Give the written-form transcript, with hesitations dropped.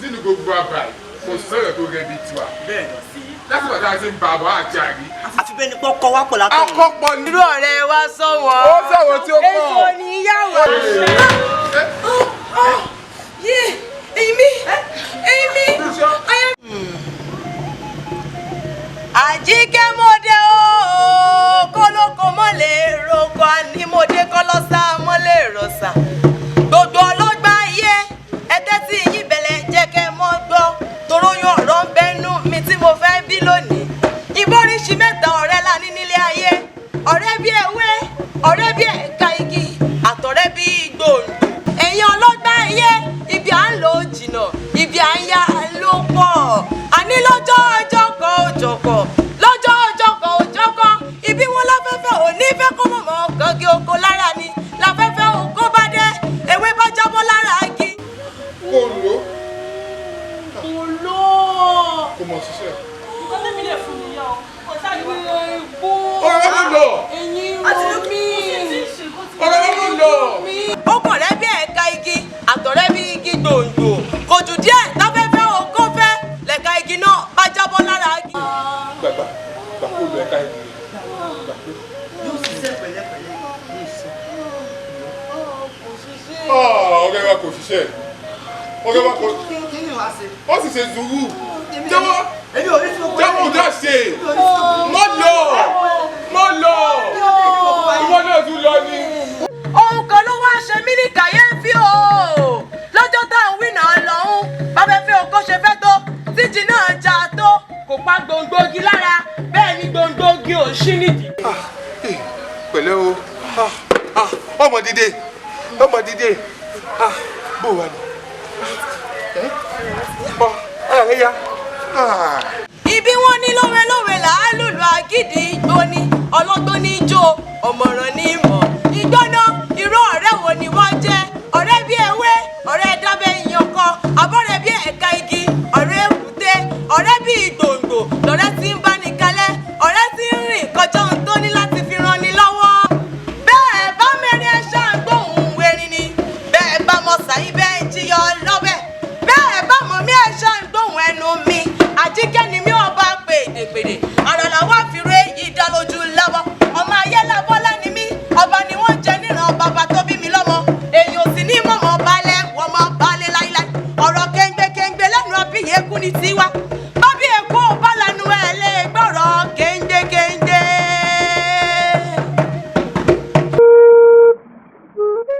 Nínú gbogbo àbá yìí, kò sọ̀rọ̀ tó rẹ̀ bí tiwa. Láti wà tá a ti ń ba àbọ̀ àti àrí. Àfi bẹ́ẹ̀ ni pọ́ kọ́ wá pọ̀ látọ̀. Akọ́pọ̀ ni. Irú ọ̀rẹ́ wa sọ̀wọ́n. Ó sọ̀rọ̀ tí ó pọ̀. Èso níyàwó. Yé, èmi èmi. Àjíkẹ́ mọ́dé o, kólókó mọ́lẹ̀ roko, ànímọ́dé kọ́lọ́sà mọ́lẹ̀ rọ̀ṣà. Gbogbo ọlọ́gbà ayé, ẹtẹ́ tí yín bẹ̀lẹ̀ jẹ́ kẹ́ mọ́ gbọ́. Toróyún ọ̀rọ̀ ń bẹ́nu mi tí mo fẹ́ bí lónìí. Ìbóríṣi mẹ́ta ọ̀rẹ́ la ní nílé ayé. Ọ̀rẹ́ bí ewé, ọ̀rẹ́ bí ẹ̀ka igi, àtọ̀rẹ́ bí gbòǹgbò. Ẹ̀yin ọlọ́gbà ayé, ibi à ń lò jìnnà, ibi à ń yá ló pọ̀. Àní lọ́jọ́ ọjọ́ kan òjọ̀kọ̀, lọ́jọ́ ọjọ́ kan òjọ̀kọ̀, ibi wọn láfẹ́fẹ́ ò ní fẹ́ kó mọ̀mọ́ kangi oko lára ni, láfẹ́fẹ́ oko bá dé, ewé bá jábọ́ lára igi. Kò lò. Kò lọ. Kò mọ̀ ṣiṣẹ́. Nǹkan tẹ́mi lè fún nìyẹn o. Kò sáré wá. Ọ̀rẹ́ ló lọ. Ẹ̀yin rò mí. Ọ̀rẹ́ ló lọ. Ó kàn rẹ́ bí ẹ̀ka igi, àtọ̀rẹ́ bí igi gbòǹgbò. Kò jù díẹ̀ táfẹ́fẹ́ oko fẹ́, lẹ̀ka igi náà bá jábọ́ lára igi. Gbàgbà gbà kó lu ẹ̀ka igi. Gbà kó. Yóò ṣiṣẹ́ pẹ̀lẹ́pẹ̀lẹ́ ní ìsìn. Ọ̀rẹ́ wa kò ṣiṣẹ́. Ọ̀rẹ́ wa kò. Kí ni wàá ṣe? Ó sì ṣe sùúrù. Jẹ́wọ́. Èmi ò ní tí mo kọ́. Jẹ́wọ́ dá ṣe. Mọ́ lọ. Mọ́ lọ. Ìwọ náà tún lọ ni. Ohun kan ló wá ṣe mí ní kàyéfì o. Lọ́jọ́ tá à ń wí náà lọ́hún, bábẹ́fẹ́ oko ṣe fẹ́ tó, tíjì náà já tó, kò pa gbòǹgbògi lára, bẹ́ẹ̀ ni gbòǹgbògi ò ṣí nídìí. Pẹ̀lẹ́ o. Ọmọ dìde, ọmọ dìde. Bó wà ní? Ọ ara rẹ ya. Ibi wọn ní lówelówe làálùlù agídí igbó ni, ọlọ́gbọ́n ní jó, ọ̀mọ̀ràn ní